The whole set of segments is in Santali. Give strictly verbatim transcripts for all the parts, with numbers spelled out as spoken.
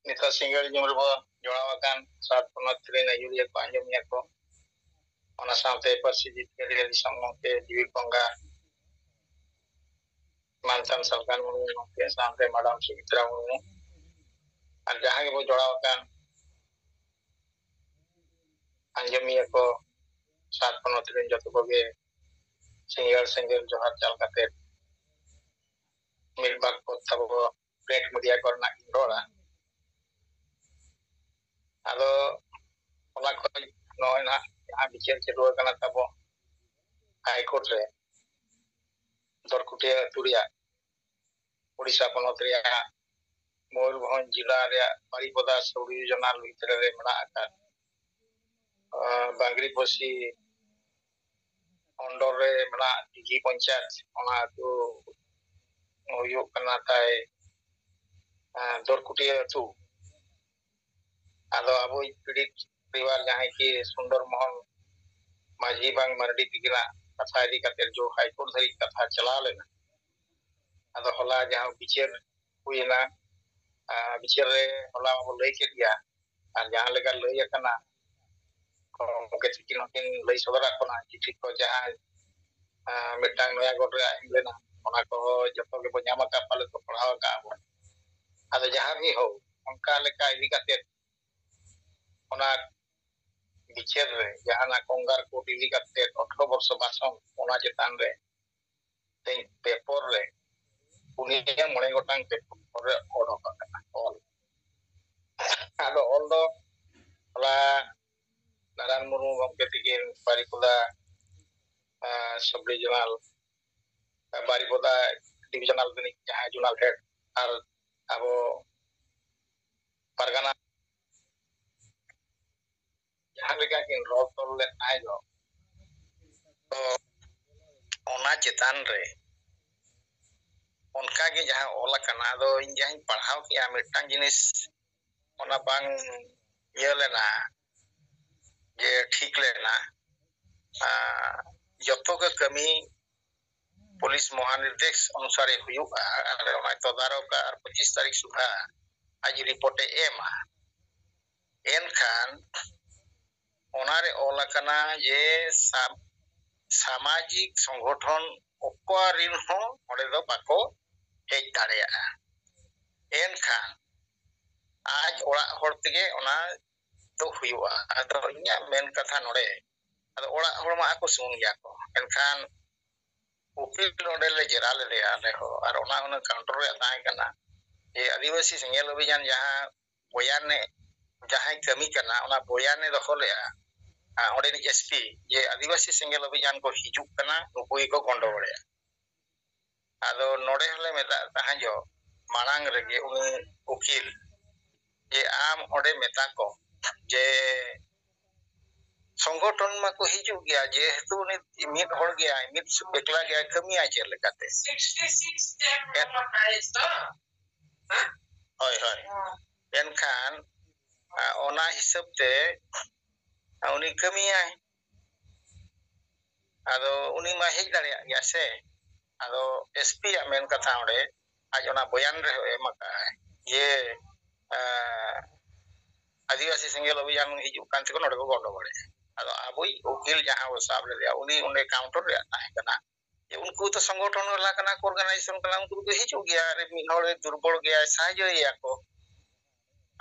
ᱱᱤᱛᱚᱜ ᱥᱤᱸᱜᱟᱹᱲ ᱧᱩᱢ ᱨᱮᱵᱚ ᱡᱚᱲᱟᱣ ᱟᱠᱟᱱ ᱥᱟᱛ ᱯᱚᱱᱚᱛ ᱨᱮᱱ ᱟᱹᱭᱩᱨᱤᱭᱟᱹ ᱠᱚ, ᱟᱸᱡᱚᱢᱤᱭᱟᱹ ᱠᱚ, ᱚᱱᱟ ᱥᱟᱶᱛᱮ ᱯᱟᱹᱨᱥᱤ ᱡᱤᱛᱠᱟᱹᱨᱤᱭᱟᱹ ᱫᱤᱥᱚᱢ ᱜᱚᱢᱠᱮ ᱡᱤᱣᱤ ᱵᱚᱸᱜᱟ ᱢᱟᱱᱛᱷᱟᱱ ᱥᱟᱞᱠᱷᱟᱱ ᱢᱩᱨᱢᱩ ᱜᱚᱢᱠᱮ ᱥᱟᱶᱛᱮ ᱢᱟᱰᱟᱢ ᱥᱩᱢᱤᱛᱨᱟ ᱢᱩᱨᱢᱩ ᱟᱨ ᱡᱟᱦᱟᱸ ᱜᱮᱵᱚ ᱡᱚᱲᱟᱣ ᱟᱠᱟᱱ ᱟᱸᱡᱚᱢᱤᱭᱟᱹ ᱠᱚ, ᱥᱟᱛ ᱯᱚᱱᱚᱛ ᱨᱮᱱ ᱡᱚᱛᱚ ᱠᱚᱜᱮ ᱥᱤᱸᱜᱟᱹᱲ ᱥᱤᱸᱜᱟᱹᱲ ᱡᱚᱦᱟᱨ ᱪᱟᱞ ᱠᱟᱛᱮ ᱢᱤᱫ ᱵᱟᱨ ᱯᱚᱫ ᱛᱟᱵᱚ print media ᱠᱚᱨᱮᱱᱟᱜ ᱤᱧ ᱨᱚᱲᱟ᱾ ᱟᱫᱚ ᱚᱱᱟ ᱠᱷᱚᱱ ᱱᱚᱜᱼᱚᱭ ᱱᱟᱦᱟᱜ ᱡᱟᱦᱟᱸ ᱵᱤᱪᱟᱹᱨ ᱪᱟᱹᱞᱩ ᱟᱠᱟᱱᱟ ᱛᱟᱵᱚ High Court ᱨᱮ ᱫᱚᱨᱠᱩᱴᱤᱭᱟᱹ ᱟᱹᱛᱩ ᱨᱮᱭᱟᱜ, ᱳᱰᱤᱥᱟ ᱯᱚᱱᱚᱛ ᱨᱮᱭᱟᱜ ᱢᱚᱭᱩᱨᱵᱷᱚᱸᱡᱽ ᱡᱮᱞᱟ ᱨᱮᱭᱟᱜ ᱵᱟᱨᱤᱯᱚᱫᱟ sub divisional ᱵᱷᱤᱛᱨᱤ ᱨᱮ ᱢᱮᱱᱟᱜ ᱟᱠᱟᱫ, ᱟᱸ, ᱵᱟᱝᱨᱤᱯᱚᱥᱤ ᱚᱱᱰᱚᱨ ᱨᱮ ᱢᱮᱱᱟᱜ ᱫᱤᱜᱷᱤ ᱯᱚᱧᱪᱟᱭᱮᱛ, ᱚᱱᱟ ᱟᱹᱛᱩ ᱦᱩᱭᱩᱜ ᱠᱟᱱᱟ ᱛᱟᱭ, ᱟᱸ, ᱫᱚᱨᱠᱩᱴᱤᱭᱟᱹ ᱟᱹᱛᱩ᱾ ᱟᱫᱚ ᱟᱵᱚᱭᱤᱡ ᱯᱤᱲᱤᱛ ᱯᱚᱨᱤᱵᱟᱨ ᱡᱟᱦᱟᱸᱭ ᱠᱤ ᱥᱩᱱᱫᱚᱨ ᱢᱳᱦᱚᱱ ᱢᱟᱹᱡᱷᱤ ᱵᱟᱝ ᱢᱟᱨᱰᱤ ᱛᱤᱠᱤᱱᱟᱜ ᱠᱟᱛᱷᱟ ᱤᱫᱤ ᱠᱟᱛᱮ ᱡᱚ High Court ᱫᱷᱟᱹᱨᱤᱡ ᱠᱟᱛᱷᱟ ᱪᱟᱞᱟᱣ ᱞᱮᱱᱟ᱾ ᱟᱫᱚ ᱦᱚᱞᱟ ᱡᱟᱦᱟᱸ ᱵᱤᱪᱟᱹᱨ ᱦᱩᱭᱮᱱᱟ, ᱟᱨ ᱵᱤᱪᱟᱹᱨ ᱨᱮ ᱦᱚᱞᱟ ᱢᱟᱵᱚ ᱞᱟᱹᱭ ᱠᱮᱫ ᱜᱮᱭᱟ, ᱟᱨ ᱡᱟᱦᱟᱸ ᱞᱮᱠᱟ ᱞᱟᱹᱭ ᱟᱠᱟᱱᱟ, ᱜᱚᱢᱠᱮ ᱛᱤᱠᱤᱱ ᱦᱚᱸᱠᱤᱱ ᱞᱟᱹᱭ ᱥᱚᱫᱚᱨᱟᱜ ᱵᱚᱱᱟ, ᱪᱤᱴᱷᱤ ᱠᱚ ᱡᱟᱦᱟᱸ, ᱟᱸ, ᱢᱤᱫᱴᱟᱝ ᱱᱚᱭᱟᱜᱚᱲ ᱨᱮ ᱮᱢ ᱞᱮᱱᱟ, ᱚᱱᱟ ᱠᱚᱦᱚᱸ ᱡᱚᱛᱚ ᱜᱮᱵᱚ ᱧᱟᱢ ᱟᱠᱟᱫ, ᱯᱟᱞᱮ ᱠᱚ ᱯᱟᱲᱦᱟᱣ ᱟᱠᱟᱫ ᱵᱚᱱ᱾ ᱟᱫᱚ ᱡᱟᱦᱟᱸ ᱜᱮ ᱦᱳᱠ, ᱚᱱᱠᱟ ᱞᱮᱠᱟ ᱤᱫᱤ ᱠᱟᱛᱮ ᱚᱱᱟ ᱵᱤᱪᱟᱹᱨ ᱨᱮ ᱡᱟᱦᱟᱱᱟᱜ ᱠᱚᱝᱜᱟᱨ ᱠᱳᱰ ᱤᱫᱤ ᱠᱟᱛᱮ ᱟᱴᱷᱨᱚ ᱵᱚᱨᱥᱚ ᱵᱟᱥᱚᱱ, ᱚᱱᱟ ᱪᱮᱛᱟᱱ ᱨᱮ ᱛᱮᱦᱮᱧ ᱯᱮᱯᱚᱨ ᱨᱮ ᱯᱩᱱᱭᱟᱹ ᱢᱚᱬᱮ ᱜᱚᱴᱟᱝ ᱯᱮᱯᱚᱨ ᱨᱮ ᱚᱰᱚᱠ ᱟᱠᱟᱱᱟ ᱚᱞ᱾ ᱟᱫᱚ ᱚᱞ ᱫᱚ ᱦᱚᱞᱟ ᱱᱟᱨᱟᱭᱚᱱ ᱢᱩᱨᱢᱩ ᱜᱚᱢᱠᱮ ᱛᱤᱠᱤᱱ ᱵᱟᱨᱤᱯᱚᱫᱟ, ᱟᱸ, sub divisional, ᱵᱟᱨᱤᱯᱚᱫᱟ divisional ᱨᱤᱱᱤᱡ ᱡᱟᱦᱟᱸᱭ zonal head ᱟᱨ ᱟᱵᱚ ᱯᱟᱨᱜᱟᱱᱟ ᱡᱟᱦᱟᱸ ᱞᱮᱠᱟ ᱠᱤᱱ ᱨᱚᱲ ᱛᱚᱞ ᱞᱮᱫ ᱛᱟᱦᱮᱸ ᱫᱚ, ᱛᱚ ᱚᱱᱟ ᱪᱮᱛᱟᱱ ᱨᱮ ᱚᱱᱠᱟ ᱜᱮ ᱡᱟᱦᱟᱸ ᱚᱞ ᱟᱠᱟᱱᱟ, ᱟᱫᱚ ᱤᱧ ᱡᱟᱦᱟᱸᱧ ᱯᱟᱲᱦᱟᱣ ᱠᱮᱜᱼᱟ, ᱢᱤᱫᱴᱟᱝ ᱡᱤᱱᱤᱥ ᱚᱱᱟ ᱵᱟᱝ ᱤᱭᱟᱹ ᱞᱮᱱᱟ, ᱡᱮ ᱴᱷᱤᱠ ᱞᱮᱱᱟ᱾ ᱟᱸ, ᱡᱚᱛᱚ ᱜᱮ ᱠᱟᱹᱢᱤ ᱯᱩᱞᱤᱥ ᱢᱚᱦᱟᱱᱤᱨᱫᱮᱥ ᱚᱱᱩᱥᱟᱨᱮ ᱦᱩᱭᱩᱜᱼᱟ ᱟᱨ ᱚᱱᱟᱭ ᱛᱚᱫᱟᱨᱚᱠᱟ ᱟᱨ ᱯᱚᱸᱪᱤᱥ ᱛᱟᱹᱨᱤᱠᱷ ᱥᱩᱫᱷᱟ ᱟᱡ ᱨᱤᱯᱳᱨᱴ ᱮ ᱮᱢᱟ, ᱮᱱᱠᱷᱟᱱ ᱚᱱᱟᱨᱮ ᱚᱞ ᱟᱠᱟᱱᱟ ᱡᱮ ᱥᱟ-, ᱥᱟᱢᱟᱡᱤᱠ ᱥᱚᱝᱜᱚᱴᱷᱚᱱ ᱚᱠᱟ ᱨᱤᱱ ᱦᱚᱸ ᱚᱸᱰᱮ ᱫᱚ ᱵᱟᱠᱚ ᱦᱮᱡ ᱫᱟᱲᱮᱭᱟᱜᱼᱟ᱾ ᱮᱱᱠᱷᱟᱱ ᱟᱡ ᱚᱲᱟᱜ ᱦᱚᱲ ᱛᱮᱜᱮ ᱚᱱᱟ ᱫᱚ ᱦᱩᱭᱩᱜᱼᱟ᱾ ᱟᱫᱚ ᱤᱧᱟᱹᱜ ᱢᱮᱱ ᱠᱟᱛᱷᱟ ᱱᱚᱰᱮ, ᱟᱫᱚ ᱚᱲᱟᱜ ᱦᱚᱲ ᱢᱟ ᱟᱠᱚ ᱥᱩᱢᱩᱝ ᱜᱮᱭᱟ ᱠᱚ, ᱮᱱᱠᱷᱟᱱ ᱩᱯᱤᱞ ᱱᱚᱰᱮ ᱞᱮ ᱡᱮᱨᱟ ᱞᱮᱫᱮᱭᱟ ᱟᱞᱮ ᱦᱚᱸ, ᱟᱨ ᱚᱱᱟ ᱦᱩᱱᱟᱹᱝ ᱠᱟᱣᱩᱱᱴᱟᱨ ᱨᱮᱭᱟᱜ ᱛᱟᱦᱮᱸ ᱠᱟᱱᱟ ᱡᱮ ᱟᱹᱫᱤᱵᱟᱹᱥᱤ ᱥᱮᱸᱜᱮᱞ ᱚᱵᱷᱤᱡᱟᱱ ᱡᱟᱦᱟᱸ ᱵᱚᱭᱟᱱᱮ, ᱡᱟᱦᱟᱸᱭ ᱠᱟᱹᱢᱤ ᱠᱟᱱᱟ, ᱚᱱᱟ ᱵᱚᱭᱟᱱᱮ ᱫᱚᱦᱚ ᱞᱮᱫᱼᱟ, ᱟᱨ ᱚᱸᱰᱮᱱᱤᱡ ᱮᱥ ᱯᱤ, ᱡᱮ ᱟᱹᱫᱤᱵᱟᱹᱥᱤ ᱥᱮᱸᱜᱮᱞ ᱚᱵᱷᱤᱡᱟᱱ ᱠᱚ ᱦᱤᱡᱩᱜ ᱠᱟᱱᱟ, ᱱᱩᱠᱩ ᱜᱮᱠᱚ ᱜᱚᱱᱰᱚᱜᱳᱲᱮᱜᱼᱟ᱾ ᱟᱫᱚ ᱱᱚᱰᱮ ᱦᱚᱸᱞᱮ ᱢᱮᱛᱟᱜ ᱛᱟᱦᱮᱸ ᱡᱚ ᱢᱟᱲᱟᱝ ᱨᱮᱜᱮ ᱩᱱᱤ ᱩᱠᱤᱞ ᱡᱮ ᱟᱢ ᱚᱸᱰᱮ ᱢᱮᱛᱟ ᱠᱚ ᱡᱮ ᱥᱚᱝᱜᱚᱴᱷᱚᱱ ᱢᱟᱠᱚ ᱦᱤᱡᱩᱜ ᱜᱮᱭᱟ, ᱡᱮᱦᱮᱛᱩ ᱩᱱᱤ ᱢᱤᱫ ᱦᱚᱲ ᱜᱮᱭᱟᱭ, ᱢᱤᱫ ᱮᱠᱞᱟ ᱜᱮᱭᱟᱭ, ᱠᱟᱹᱢᱤᱭᱟᱭ ᱪᱮᱫ ᱞᱮᱠᱟᱛᱮ? ᱦᱳᱭ, ᱦᱳᱭ᱾ ᱮᱱᱠᱷᱟᱱ ᱟ, ᱚᱱᱟ ᱦᱤᱥᱟᱹᱵ ᱛᱮ ᱟ, ᱩᱱᱤ ᱠᱟᱹᱢᱤᱭᱟᱭ᱾ ᱟᱫᱚ ᱩᱱᱤ ᱢᱟ ᱦᱮᱡ ᱫᱟᱲᱮᱭᱟᱜ ᱜᱮᱭᱟ ᱥᱮ᱾ ᱟᱫᱚ ᱮᱥ ᱯᱤ ᱭᱟᱜ ᱢᱮᱱ ᱠᱟᱛᱷᱟ ᱚᱸᱰᱮ ᱟᱡ ᱚᱱᱟ ᱵᱚᱭᱟᱱ ᱨᱮᱦᱚᱸ ᱮᱢ ᱟᱠᱟᱫᱼᱟᱭ ᱡᱮ ᱟ, ᱟᱹᱫᱤᱵᱟᱹᱥᱤ ᱥᱮᱸᱜᱮᱞ ᱚᱵᱷᱤᱡᱟᱱ ᱦᱤᱡᱩᱜ ᱠᱟᱱ ᱛᱮᱠᱚ ᱱᱚᱰᱮ ᱠᱚ ᱜᱚᱱᱰᱚᱜᱳᱲᱮᱜᱼᱟ᱾ ᱟᱫᱚ ᱟᱵᱚᱭᱤᱡ ᱩᱠᱤᱞ ᱡᱟᱦᱟᱸ ᱵᱚ ᱥᱟᱵ ᱞᱮᱫᱮᱭᱟ, ᱩᱱᱤ ᱚᱸᱰᱮ ᱠᱟᱣᱩᱱᱴᱟᱨ ᱨᱮᱭᱟᱜ ᱛᱟᱦᱮᱸ ᱠᱟᱱᱟ᱾ ᱡᱮ ᱩᱱᱠᱩ ᱫᱚ ᱥᱚᱝᱜᱚᱴᱷᱚᱱ ᱵᱟᱞᱟ ᱠᱟᱱᱟ ᱠᱚ, ᱚᱨᱜᱟᱱᱟᱭᱡᱮᱥᱚᱱ ᱠᱟᱱᱟ, ᱩᱱᱠᱩ ᱫᱚᱠᱚ ᱦᱤᱡᱩᱜ ᱜᱮᱭᱟ, ᱟᱨ ᱢᱤᱫ ᱦᱚᱲᱮ ᱫᱩᱨᱵᱚᱞ ᱜᱮᱭᱟᱭ, ᱥᱟᱦᱟᱡᱽᱡᱚᱭᱮᱭᱟ ᱠᱚ᱾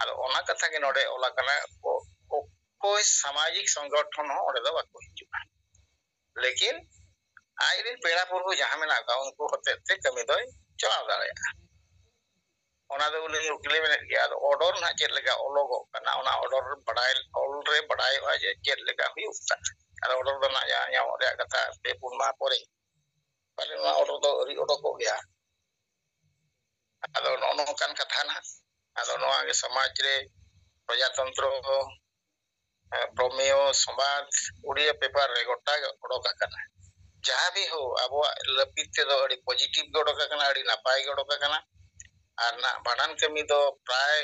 ᱟᱫᱚ ᱚᱱᱟ ᱠᱟᱛᱷᱟ ᱜᱮ ᱱᱚᱰᱮ ᱚᱞ ᱟᱠᱟᱱᱟ, ᱚ-, ᱚᱠᱚᱭ ᱥᱟᱢᱟᱡᱤᱠ ᱥᱚᱝᱜᱚᱴᱷᱚᱱ ᱦᱚᱸ ᱚᱸᱰᱮ ᱫᱚ ᱵᱟᱠᱚ ᱦᱤᱡᱩᱜᱼᱟ᱾ ᱞᱮᱠᱤᱱ ᱟᱡᱨᱮᱱ ᱯᱮᱲᱟ ᱯᱩᱨᱵᱷᱩ ᱡᱟᱦᱟᱸ ᱢᱮᱱᱟᱜ ᱠᱚᱣᱟ, ᱩᱱᱠᱩ ᱦᱚᱛᱮᱡ ᱛᱮ ᱠᱟᱹᱢᱤ ᱫᱚᱭ ᱪᱟᱞᱟᱣ ᱫᱟᱲᱮᱭᱟᱜᱼᱟ᱾ ᱚᱱᱟ ᱫᱚ ᱩᱱᱤ ᱩᱠᱤᱞᱮ ᱢᱮᱱᱮᱫ ᱜᱮᱭᱟ᱾ ᱟᱫᱚ ᱚᱰᱚᱨ ᱱᱟᱦᱟᱜ ᱪᱮᱫ ᱞᱮᱠᱟ ᱚᱞᱚᱜᱚᱜ ᱠᱟᱱᱟ, ᱚᱱᱟ ᱚᱰᱚᱨ ᱵᱟᱰᱟᱭ, ᱚᱞ ᱨᱮ ᱵᱟᱰᱟᱭᱚᱜᱼᱟ ᱡᱮ ᱪᱮᱫ ᱞᱮᱠᱟ ᱦᱩᱭᱩᱜ ᱠᱟᱱᱟ᱾ ᱟᱫᱚ ᱚᱰᱚᱨ ᱫᱚ ᱱᱟᱦᱟᱜ ᱧᱟ-, ᱧᱟᱢᱚᱜ ᱨᱮᱭᱟᱜ ᱠᱟᱛᱷᱟ ᱯᱮ ᱯᱩᱱ ᱢᱟᱦᱟ ᱯᱚᱨᱮ᱾ ᱯᱟᱞᱮ ᱱᱚᱣᱟ ᱚᱰᱚᱨ ᱫᱚ ᱟᱹᱣᱨᱤ ᱚᱰᱚᱠᱚᱜ ᱜᱮᱭᱟ᱾ ᱟᱫᱚ ᱱᱚᱜᱼᱚ ᱱᱚᱝᱠᱟᱱ ᱠᱟᱛᱷᱟ ᱱᱟᱦᱟᱜ᱾ ᱟᱫᱚ ᱱᱚᱣᱟ ᱜᱮ ᱥᱚᱢᱟᱡᱽ ᱨᱮ ᱯᱨᱚᱡᱟᱛᱚᱱᱛᱨᱚ, ᱮ, ᱯᱨᱚᱢᱮᱭᱚ, ᱥᱚᱢᱵᱟᱫ, ᱩᱲᱤᱭᱟ ᱯᱮᱯᱟᱨ ᱨᱮ ᱜᱚᱴᱟ ᱜᱮ ᱚᱰᱚᱠ ᱟᱠᱟᱱᱟ᱾ ᱡᱟᱦᱟᱸ ᱵᱤ ᱦᱳ, ᱟᱵᱚᱣᱟᱜ ᱞᱟᱹᱯᱤᱛ ᱛᱮᱫᱚ ᱟᱹᱰᱤ ᱯᱚᱡᱤᱴᱤᱵᱷ ᱜᱮ ᱚᱰᱚᱠ ᱟᱠᱟᱱᱟ, ᱟᱹᱰᱤ ᱱᱟᱯᱟᱭ ᱜᱮ ᱚᱰᱚᱠ ᱟᱠᱟᱱᱟ᱾ ᱟᱨ ᱱᱟᱜ ᱵᱷᱟᱸᱰᱟᱱ ᱠᱟᱹᱢᱤ ᱫᱚ ᱯᱨᱟᱭ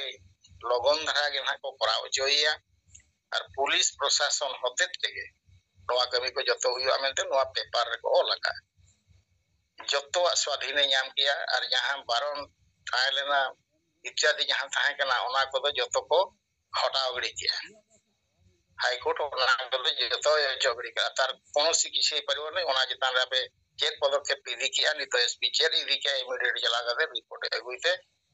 ᱞᱚᱜᱚᱱ ᱫᱷᱟᱨᱟ ᱜᱮ ᱱᱟᱦᱟᱜ ᱠᱚ ᱠᱚᱨᱟᱣ ᱦᱚᱪᱚᱭᱮᱭᱟ᱾ ᱟᱨ ᱯᱩᱞᱤᱥ ᱯᱨᱚᱥᱟᱥᱚᱱ ᱦᱚᱛᱮᱛ ᱛᱮᱜᱮ ᱱᱚᱣᱟ ᱠᱟᱹᱢᱤ ᱠᱚ ᱡᱚᱛᱚ ᱦᱩᱭᱩᱜᱼᱟ ᱢᱮᱱᱛᱮ ᱱᱚᱣᱟ ᱯᱮᱯᱟᱨ ᱨᱮᱠᱚ ᱚᱞ ᱟᱠᱟᱫᱼᱟ᱾ ᱡᱚᱛᱚᱣᱟᱜ ᱥᱣᱟᱫᱷᱤᱱᱮ ᱧᱟᱢ ᱠᱮᱭᱟ, ᱟᱨ ᱡᱟᱦᱟᱸ ᱵᱟᱨᱚᱱ ᱛᱟᱦᱮᱸ ᱞᱮᱱᱟ ᱤᱛᱭᱟᱫᱤ ᱡᱟᱦᱟᱸ ᱛᱟᱦᱮᱸ ᱠᱟᱱᱟ, ᱚᱱᱟ ᱠᱚᱫᱚ ᱡᱚᱛᱚ ᱠᱚ ᱦᱚᱴᱟᱣ ᱜᱤᱰᱤ ᱠᱮᱜᱼᱟ᱾ ᱦᱟᱭᱠᱳᱨᱴ ᱚᱱᱟ ᱠᱚᱫᱚ ᱡᱚᱛᱚ ᱚᱪᱚᱜ ᱜᱤᱰᱤ ᱠᱟᱜᱼᱟ᱾ ᱛᱟᱨ ᱠᱳᱱᱳ ᱥᱤᱠᱤᱪᱷᱟ ᱯᱟᱨᱤᱵᱟᱨ ᱱᱮ, ᱚᱱᱟ ᱪᱮᱛᱟᱱ ᱨᱮ ᱟᱯᱮ ᱪᱮᱫ ᱯᱚᱫᱚᱠᱷᱮᱯ ᱯᱮ ᱤᱫᱤ ᱠᱮᱜᱼᱟ, ᱱᱤᱛᱚᱜ ᱮᱥᱯᱤ ᱪᱮᱫ ᱤᱫᱤ ᱠᱮᱜᱼᱟ, ᱤᱢᱤᱰᱤᱭᱮᱴ ᱪᱟᱞᱟᱣ ᱠᱟᱛᱮ ᱨᱤᱯᱳᱨᱴ ᱮ ᱟᱹᱜᱩᱭ ᱛᱮ,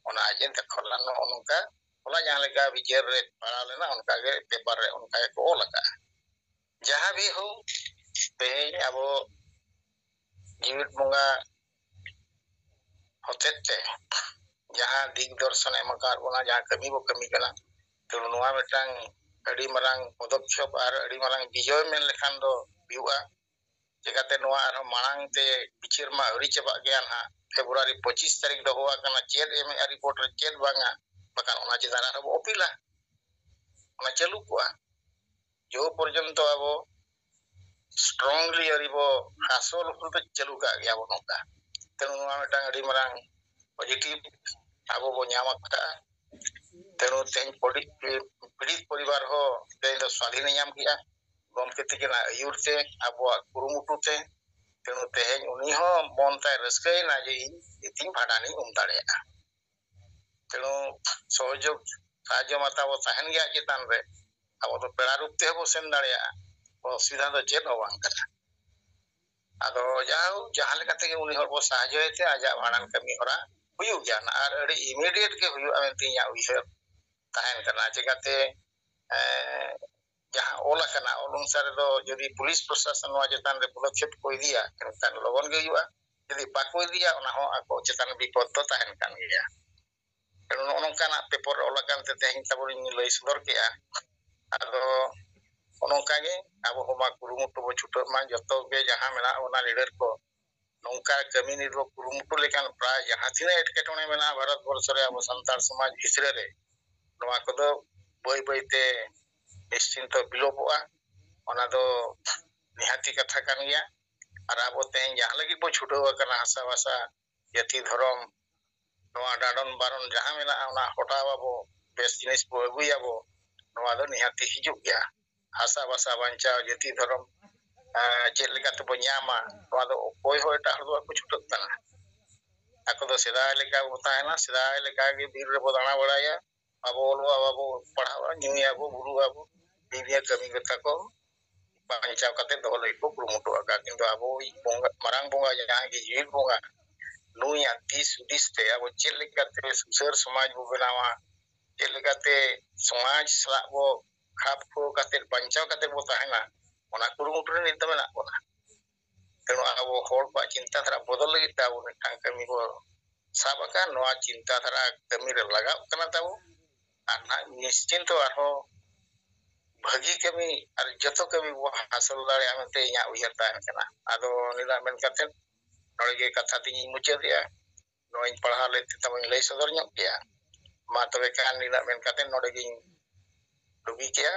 ᱚᱱᱟ ᱟᱡ ᱮ ᱫᱟᱠᱷᱚᱞᱟ᱾ ᱱᱚᱜᱼᱚ ᱱᱚᱝᱠᱟ ᱦᱚᱞᱟ ᱡᱟᱦᱟᱸ ᱞᱮᱠᱟ ᱵᱤᱪᱟᱹᱨ ᱨᱮ ᱯᱟᱲᱟᱣ ᱞᱮᱱᱟ, ᱚᱱᱠᱟ ᱜᱮ ᱯᱮᱯᱟᱨ ᱨᱮ ᱚᱱᱠᱟ ᱜᱮᱠᱚ ᱚᱞ ᱟᱠᱟᱫᱼᱟ᱾ ᱡᱟᱦᱟᱸ ᱵᱷᱤ ᱦᱳ, ᱛᱮᱦᱮᱧ ᱟᱵᱚ ᱡᱤᱣᱤᱫ ᱵᱚᱸᱜᱟ ᱦᱚᱛᱮᱡ ᱛᱮ ᱡᱟᱦᱟᱸ ᱫᱤᱜᱽ ᱫᱚᱨᱥᱚᱱ ᱮᱢ ᱟᱠᱟᱫ ᱵᱚᱱᱟ, ᱡᱟᱦᱟᱸ ᱠᱟᱹᱢᱤ ᱵᱚ ᱠᱟᱹᱢᱤ ᱠᱟᱱᱟ, ᱛᱚ ᱱᱚᱣᱟ ᱢᱤᱫᱴᱟᱝ ᱟᱹᱰᱤ ᱢᱟᱨᱟᱝ ᱯᱚᱫᱚᱠᱷᱮᱯ ᱟᱨ ᱟᱹᱰᱤ ᱢᱟᱨᱟᱝ ᱵᱤᱡᱚᱭ ᱢᱮᱱ ᱞᱮᱠᱷᱟᱱ ᱫᱚ ᱦᱩᱭᱩᱜᱼᱟ᱾ ᱪᱤᱠᱟᱹᱛᱮ ᱱᱚᱣᱟ ᱟᱨᱦᱚᱸ ᱢᱟᱲᱟᱝ ᱛᱮ ᱵᱤᱪᱟᱹᱨ ᱢᱟ ᱟᱹᱣᱨᱤ ᱪᱟᱵᱟᱜ ᱜᱮᱭᱟ ᱱᱟᱦᱟᱜ, ᱯᱷᱮᱵᱽᱨᱩᱣᱟᱨᱤ ᱯᱚᱸᱪᱤᱥ ᱛᱟᱹᱨᱤᱠᱷ ᱫᱚᱦᱚ ᱟᱠᱟᱱᱟ, ᱪᱮᱫ ᱮᱢᱮᱜᱼᱟ ᱨᱤᱯᱳᱨᱴ ᱨᱮ ᱪᱮᱫ ᱵᱟᱝᱟ, ᱵᱟᱠᱷᱟᱱ ᱚᱱᱟ ᱪᱮᱛᱟᱱ ᱨᱮ ᱟᱨᱦᱚᱸ ᱵᱚ ᱚᱯᱤᱞᱟ, ᱚᱱᱟ ᱪᱟᱹᱞᱩ ᱠᱚᱜᱼᱟ, ᱡᱚ ᱯᱚᱨᱡᱚᱱᱛᱚ ᱟᱵᱚ ᱥᱴᱨᱚᱝᱞᱤ ᱟᱹᱣᱨᱤ ᱵᱚ ᱦᱟᱥᱚᱞ ᱵᱷᱩᱞ ᱫᱚ ᱪᱟᱹᱞᱩ ᱠᱟᱜ ᱜᱮᱭᱟ ᱵᱚ ᱱᱚᱝᱠᱟ᱾ ᱛᱮᱱᱩ ᱱᱚᱣᱟ ᱢᱤᱫᱴᱟᱝ ᱟᱹᱰᱤ ᱢᱟᱨᱟᱝ ᱯᱚᱡᱤᱴᱤᱵᱷ ᱟᱵᱚ ᱵᱚ ᱧᱟᱢ ᱟᱠᱟᱫᱼᱟ᱾ ᱛᱮᱱᱩ ᱛᱮᱦᱮᱧ ᱯᱚᱰᱤ-, ᱯᱤᱲᱤᱛ ᱯᱚᱨᱤᱵᱟᱨ ᱦᱚᱸ ᱛᱮᱦᱮᱧ ᱫᱚ ᱥᱣᱟᱫᱷᱤᱱᱮ ᱧᱟᱢ ᱠᱮᱜᱼᱟ ᱜᱚᱢᱠᱮ ᱛᱤᱠᱤᱱᱟᱜ ᱟᱹᱭᱩᱨ ᱛᱮ, ᱟᱵᱚᱣᱟᱜ ᱠᱩᱨᱩᱢᱩᱴᱩ ᱛᱮ᱾ ᱛᱮᱱᱩ ᱛᱮᱦᱮᱧ ᱩᱱᱤ ᱦᱚᱸ ᱢᱚᱱ ᱛᱟᱭ ᱨᱟᱹᱥᱠᱟᱹᱭᱮᱱᱟ ᱡᱮ ᱤᱧ ᱛᱤᱧ ᱵᱷᱟᱸᱰᱟᱱᱤᱧ ᱩᱢ ᱫᱟᱲᱮᱭᱟᱜᱼᱟ᱾ ᱛᱮᱱᱩ ᱥᱚᱦᱚᱡᱳᱜᱽ ᱥᱟᱦᱟᱡᱽᱡᱚ ᱢᱟ ᱛᱟᱵᱚ ᱛᱟᱦᱮᱱ ᱜᱮᱭᱟ ᱪᱮᱛᱟᱱ ᱨᱮ, ᱟᱵᱚ ᱫᱚ ᱯᱮᱲᱟ ᱨᱩᱯ ᱛᱮᱦᱚᱸ ᱵᱚ ᱥᱮᱱ ᱫᱟᱲᱮᱭᱟᱜᱼᱟ, ᱚᱥᱩᱵᱤᱫᱷᱟ ᱫᱚ ᱪᱮᱫ ᱦᱚᱸ ᱵᱟᱝ ᱠᱟᱱᱟ᱾ ᱟᱫᱚ ᱡᱟᱦᱳᱠ, ᱡᱟᱦᱟᱸ ᱞᱮᱠᱟ ᱛᱮᱜᱮ ᱩᱱᱤ ᱦᱚᱲ ᱵᱚ ᱥᱟᱦᱟᱡᱽᱡᱚᱭᱮ ᱛᱮ ᱟᱡᱟᱜ ᱵᱷᱟᱸᱰᱟᱱ ᱠᱟᱹᱢᱤ ᱦᱚᱨᱟ ᱦᱩᱭᱩᱜ ᱜᱮᱭᱟ ᱱᱟᱜ, ᱟᱨ ᱟᱹᱰᱤ ᱤᱢᱤᱰᱤᱭᱮᱴ ᱜᱮ ᱦᱩᱭᱩᱜᱼᱟ ᱢᱮᱱᱛᱮ ᱤᱧᱟᱹᱜ ᱩᱭᱦᱟᱹᱨ ᱛᱟᱦᱮᱱ ᱠᱟᱱᱟ᱾ ᱪᱤᱠᱟᱹᱛᱮ, ᱮᱸ, ᱡᱟᱦᱟᱸ ᱚᱞ ᱟᱠᱟᱱᱟ, ᱚᱞ ᱚᱱᱩᱥᱟᱨ ᱨᱮᱫᱚ ᱡᱩᱫᱤ ᱯᱩᱞᱤᱥ ᱯᱨᱚᱥᱟᱥᱚᱱ ᱱᱚᱣᱟ ᱪᱮᱛᱟᱱ ᱨᱮ ᱯᱚᱫᱚᱠᱷᱮᱯ ᱠᱚ ᱤᱫᱤᱭᱟ, ᱮᱱᱠᱷᱟᱱ ᱞᱚᱜᱚᱱ ᱜᱮ ᱦᱩᱭᱩᱜᱼᱟ᱾ ᱡᱩᱫᱤ ᱵᱟᱠᱚ ᱤᱫᱤᱭᱟ, ᱚᱱᱟ ᱦᱚᱸ ᱟᱠᱚ ᱪᱮᱛᱟᱱ ᱵᱤᱯᱚᱫ ᱫᱚ ᱛᱟᱦᱮᱱ ᱠᱟᱱ ᱜᱮᱭᱟ᱾ ᱛᱮᱱᱩ ᱱᱚᱜᱼᱚ ᱱᱚᱝᱠᱟᱱᱟᱜ ᱯᱮᱯᱟᱨ ᱨᱮ ᱚᱞ ᱟᱠᱟᱱ ᱛᱮ ᱛᱮᱦᱮᱧ ᱛᱟᱵᱚᱱᱤᱧ ᱞᱟᱹᱭ ᱥᱚᱫᱚᱨ ᱠᱮᱜᱼᱟ᱾ ᱟᱫᱚ ᱱᱚᱜᱼᱚ ᱱᱚᱝᱠᱟ ᱜᱮ ᱟᱵᱚ ᱦᱚᱸ ᱢᱟ ᱠᱩᱨᱩᱢᱩᱴᱩ ᱵᱚ ᱪᱷᱩᱴᱟᱹᱜ ᱢᱟ, ᱡᱚᱛᱚ ᱜᱮ ᱡᱟᱦᱟᱸ ᱢᱮᱱᱟᱜ ᱵᱚᱱᱟ ᱞᱤᱰᱟᱨ ᱠᱚ, ᱱᱚᱝᱠᱟ ᱠᱟᱹᱢᱤ ᱱᱤᱨ ᱵᱚ ᱠᱩᱨᱩᱢᱩᱴᱩ ᱞᱮᱠᱷᱟᱱ ᱯᱨᱟᱭ ᱡᱟᱦᱟᱸ ᱛᱤᱱᱟᱹᱜ ᱮᱴᱠᱮᱴᱚᱬᱮ ᱢᱮᱱᱟᱜᱼᱟ ᱵᱷᱟᱨᱚᱛ ᱵᱚᱨᱥᱚ ᱨᱮ, ᱟᱵᱚ ᱥᱟᱱᱛᱟᱲ ᱥᱚᱢᱟᱡᱽ ᱵᱷᱤᱛᱨᱤ ᱨᱮ, ᱱᱚᱣᱟ ᱠᱚᱫᱚ ᱵᱟᱹᱭ ᱵᱟᱹᱭ ᱛᱮ ᱱᱤᱥᱪᱤᱱᱛᱚ ᱵᱤᱞᱳᱯᱚᱜᱼᱟ᱾ ᱚᱱᱟ ᱫᱚ ᱱᱤᱦᱟᱹᱛᱤ ᱠᱟᱛᱷᱟ ᱠᱟᱱ ᱜᱮᱭᱟ᱾ ᱟᱨ ᱟᱵᱚ ᱛᱮᱦᱮᱧ ᱡᱟᱦᱟᱸ ᱞᱟᱹᱜᱤᱫ ᱵᱚ ᱪᱷᱩᱴᱟᱹᱣ ᱟᱠᱟᱱᱟ, ᱦᱟᱥᱟ ᱵᱷᱟᱥᱟ, ᱡᱟᱹᱛᱤ, ᱫᱷᱚᱨᱚᱢ, ᱱᱚᱣᱟ ᱰᱟᱸᱰᱚᱱ ᱵᱟᱨᱚᱱ ᱡᱟᱦᱟᱸ ᱢᱮᱱᱟᱜᱼᱟ, ᱚᱱᱟ ᱦᱚᱴᱟᱣ ᱟᱵᱚ, ᱵᱮᱥ ᱡᱤᱱᱤᱥ ᱵᱚ ᱟᱹᱜᱩᱭᱟᱵᱚ, ᱱᱚᱣᱟ ᱫᱚ ᱱᱤᱦᱟᱹᱛᱤ ᱦᱤᱡᱩᱜ ᱜᱮᱭᱟ᱾ ᱦᱟᱥᱟ ᱵᱷᱟᱥᱟ ᱵᱟᱧᱪᱟᱣ, ᱡᱟᱹᱛᱤ, ᱫᱷᱚᱨᱚᱢ, ᱮᱸ, ᱪᱮᱫ ᱞᱮᱠᱟ ᱛᱮᱵᱚ ᱧᱟᱢᱟ, ᱱᱚᱣᱟ ᱫᱚ ᱚᱠᱚᱭ ᱦᱚᱸ ᱮᱴᱟᱜ ᱦᱚᱲ ᱫᱚ ᱵᱟᱠᱚ ᱪᱷᱩᱴᱟᱹᱜ ᱠᱟᱱᱟ᱾ ᱟᱠᱚ ᱫᱚ ᱥᱮᱫᱟᱭ ᱞᱮᱠᱟ ᱵᱚ ᱛᱟᱦᱮᱱᱟ, ᱥᱮᱫᱟᱭ ᱞᱮᱠᱟ ᱜᱮ ᱵᱤᱨ ᱨᱮᱵᱚ ᱫᱟᱬᱟ ᱵᱟᱲᱟᱭᱟ, ᱵᱟᱵᱚ ᱚᱞᱚᱜᱼᱟ, ᱵᱟᱵᱚ ᱯᱟᱲᱦᱟᱜᱼᱟ, ᱧᱩᱭᱟᱵᱚ, ᱵᱩᱞᱩᱜ ᱟᱵᱚ, ᱱᱤᱭᱟᱹ ᱠᱟᱹᱢᱤ ᱠᱟᱛᱷᱟ ᱠᱚ ᱵᱟᱧᱪᱟᱣ ᱠᱟᱛᱮ ᱫᱚᱦᱚ ᱞᱟᱹᱜᱤᱫ ᱠᱚ ᱠᱩᱨᱩᱢᱩᱴᱩ ᱟᱠᱟᱫ᱾ ᱠᱤᱱᱛᱩ ᱟᱵᱚᱭᱤᱡ ᱵᱚᱸᱜᱟ, ᱢᱟᱨᱟᱝ ᱵᱚᱸᱜᱟ ᱡᱟᱦᱟᱸᱭ ᱜᱮ ᱡᱤᱣᱤᱫ ᱵᱚᱸᱜᱟ, ᱱᱩᱭᱟᱜ ᱫᱤᱥ ᱦᱩᱫᱤᱥ ᱛᱮ ᱟᱵᱚ ᱪᱮᱫ ᱞᱮᱠᱟᱛᱮ ᱥᱩᱥᱟᱹᱨ ᱥᱚᱢᱟᱡᱽ ᱵᱚ ᱵᱮᱱᱟᱣᱟ, ᱪᱮᱫ ᱞᱮᱠᱟᱛᱮ ᱥᱚᱢᱟᱡᱽ ᱥᱟᱞᱟᱜ ᱵᱚ ᱠᱷᱟᱯ ᱠᱷᱩᱣᱟᱹ ᱠᱟᱛᱮ ᱵᱟᱧᱪᱟᱣ ᱠᱟᱛᱮ ᱵᱚ ᱛᱟᱦᱮᱱᱟ, ᱚᱱᱟ ᱠᱩᱨᱩᱢᱩᱴᱩ ᱨᱮ ᱱᱤᱛ ᱫᱚ ᱢᱮᱱᱟᱜ ᱵᱚᱱᱟ᱾ ᱛᱮ ᱱᱚᱣᱟ ᱟᱵᱚ ᱦᱚᱲ ᱠᱚᱣᱟᱜ ᱪᱤᱱᱛᱟᱹ ᱫᱷᱟᱨᱟ ᱵᱚᱫᱚᱞ ᱞᱟᱹᱜᱤᱫ ᱛᱮ ᱟᱵᱚ ᱢᱤᱫᱴᱟᱝ ᱠᱟᱹᱢᱤ ᱵᱚ ᱥᱟᱵ ᱟᱠᱟᱫ, ᱱᱚᱣᱟ ᱪᱤᱱᱛᱟᱹ ᱫᱷᱟᱨᱟ ᱠᱟᱹᱢᱤ ᱨᱮ ᱞᱟᱜᱟᱣ ᱠᱟᱱᱟ ᱛᱟᱵᱚ᱾ ᱟᱨ ᱱᱟᱦᱟᱜ ᱱᱤᱥᱪᱤᱱᱛᱚ ᱟᱨᱦᱚᱸ ᱵᱷᱟᱹᱜᱤ ᱠᱟᱹᱢᱤ ᱟᱨ ᱡᱚᱛᱚ ᱠᱟᱹᱢᱤ ᱵᱚ ᱦᱟᱥᱤᱞ ᱫᱟᱲᱮᱭᱟᱜᱼᱟ ᱢᱮᱱᱛᱮ ᱤᱧᱟᱹᱜ ᱩᱭᱦᱟᱹᱨ ᱛᱟᱦᱮᱱ ᱠᱟᱱᱟ᱾ ᱟᱫᱚ ᱱᱤᱱᱟᱹᱜ ᱢᱮᱱ ᱠᱟᱛᱮ ᱱᱚᱰᱮ ᱜᱮ ᱠᱟᱛᱷᱟ ᱛᱤᱧ ᱢᱩᱪᱟᱹᱫᱮᱜᱼᱟ᱾ ᱱᱚᱣᱟᱧ ᱯᱟᱲᱦᱟᱣ ᱞᱮᱫ ᱛᱮ ᱛᱟᱵᱚᱧ ᱞᱟᱹᱭ ᱥᱚᱫᱚᱨ ᱧᱚᱜ ᱠᱮᱜᱼᱟ᱾ ᱢᱟ ᱛᱚᱵᱮ ᱠᱷᱟᱱ ᱱᱤᱱᱟᱹᱜ ᱢᱮᱱ ᱠᱟᱛᱮ ᱱᱚᱰᱮ ᱜᱤᱧ ᱰᱩᱜᱤ ᱠᱮᱜᱼᱟ᱾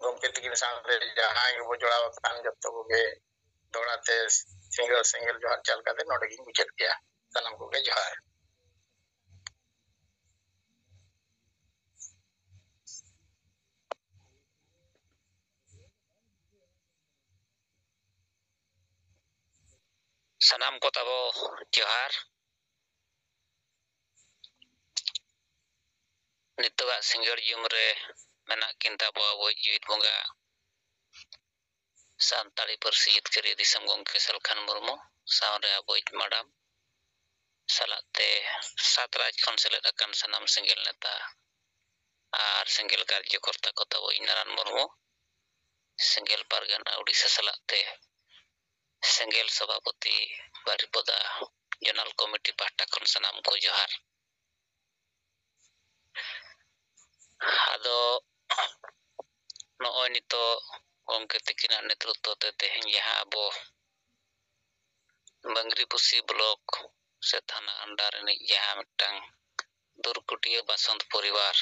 ᱜᱚᱢᱠᱮ ᱛᱤᱠᱤᱱ ᱥᱟᱶᱛᱮ ᱡᱟᱦᱟᱸᱭ ᱜᱮᱵᱚ ᱡᱚᱲᱟᱣ ᱟᱠᱟᱱ ᱡᱚᱛᱚ ᱠᱚᱜᱮ ᱫᱚᱦᱲᱟ ᱛᱮ ᱥᱤᱸᱜᱟᱹᱲ ᱥᱮᱸᱜᱮᱞ ᱡᱚᱦᱟᱨ ᱪᱟᱞ ᱠᱟᱛᱮ ᱱᱚᱰᱮ ᱜᱤᱧ ᱢᱩᱪᱟᱹᱫ ᱠᱮᱜᱼᱟ᱾ ᱥᱟᱱᱟᱢ ᱠᱚᱜᱮ ᱡᱚᱦᱟᱨ᱾ ᱥᱟᱱᱟᱢ ᱠᱚ ᱛᱟᱵᱚ ᱡᱚᱦᱟᱨ᱾ ᱱᱤᱛᱚᱜᱟᱜ ᱥᱤᱸᱜᱟᱹᱲ ᱡᱩᱢ ᱨᱮ ᱢᱮᱱᱟᱜ ᱠᱤᱱ ᱛᱟᱵᱚ ᱟᱵᱚᱭᱤᱡ ᱡᱤᱣᱤᱫ ᱵᱚᱸᱜᱟ, ᱥᱟᱱᱛᱟᱲᱤ ᱯᱟᱹᱨᱥᱤ ᱡᱤᱛᱠᱟᱹᱨᱤᱭᱟᱹ ᱫᱤᱥᱚᱢ ᱜᱚᱢᱠᱮ ᱥᱟᱞᱠᱷᱟᱱ ᱢᱩᱨᱢᱩ, ᱥᱟᱶᱨᱮ ᱟᱵᱚᱭᱤᱡ ᱢᱟᱰᱟᱢ, ᱥᱟᱞᱟᱜ ᱛᱮ ᱥᱟᱛ ᱨᱟᱡᱽ ᱠᱷᱚᱱ ᱥᱮᱞᱮᱫ ᱟᱠᱟᱱ ᱥᱟᱱᱟᱢ ᱥᱮᱸᱜᱮᱞ ᱱᱮᱛᱟ ᱟᱨ ᱥᱮᱸᱜᱮᱞ ᱠᱟᱨᱡᱚᱠᱚᱨᱛᱟ ᱠᱚ ᱛᱟᱵᱚ ᱤᱧ ᱱᱟᱨᱟᱱ ᱢᱩᱨᱢᱩ, ᱥᱮᱸᱜᱮᱞ ᱯᱟᱨᱜᱟᱱᱟ ᱳᱰᱤᱥᱟ ᱥᱟᱞᱟᱜ ᱛᱮ ᱥᱮᱸᱜᱮᱞ ᱥᱚᱵᱷᱟᱯᱚᱛᱤ ᱵᱟᱨᱤᱯᱚᱫᱟ ᱡᱚᱱᱟᱞ ᱠᱚᱢᱤᱴᱤ ᱯᱟᱦᱴᱟ ᱠᱷᱚᱱ ᱥᱟᱱᱟᱢ ᱠᱚ ᱡᱚᱦᱟᱨ᱾ ᱟᱫᱚ ᱱᱚᱜᱼᱚᱭ ᱱᱤᱛᱚᱜ ᱜᱚᱢᱠᱮ ᱛᱤᱠᱤᱱᱟᱜ ᱱᱮᱛᱨᱚᱛᱛᱚ ᱛᱮ ᱛᱮᱦᱮᱧ ᱡᱟᱦᱟᱸ ᱟᱵᱚ ᱵᱟᱝᱨᱤᱯᱚᱥᱤ ᱵᱞᱚᱠ ᱥᱮ ᱛᱷᱟᱱᱟ ᱟᱱᱰᱟᱨ ᱨᱤᱱᱤᱡ ᱡᱟᱦᱟᱸ ᱢᱤᱫᱴᱟᱝ ᱫᱩᱨᱠᱩᱴᱤᱭᱟᱹ ᱵᱟᱥᱚᱱᱛ ᱯᱚᱨᱤᱵᱟᱨ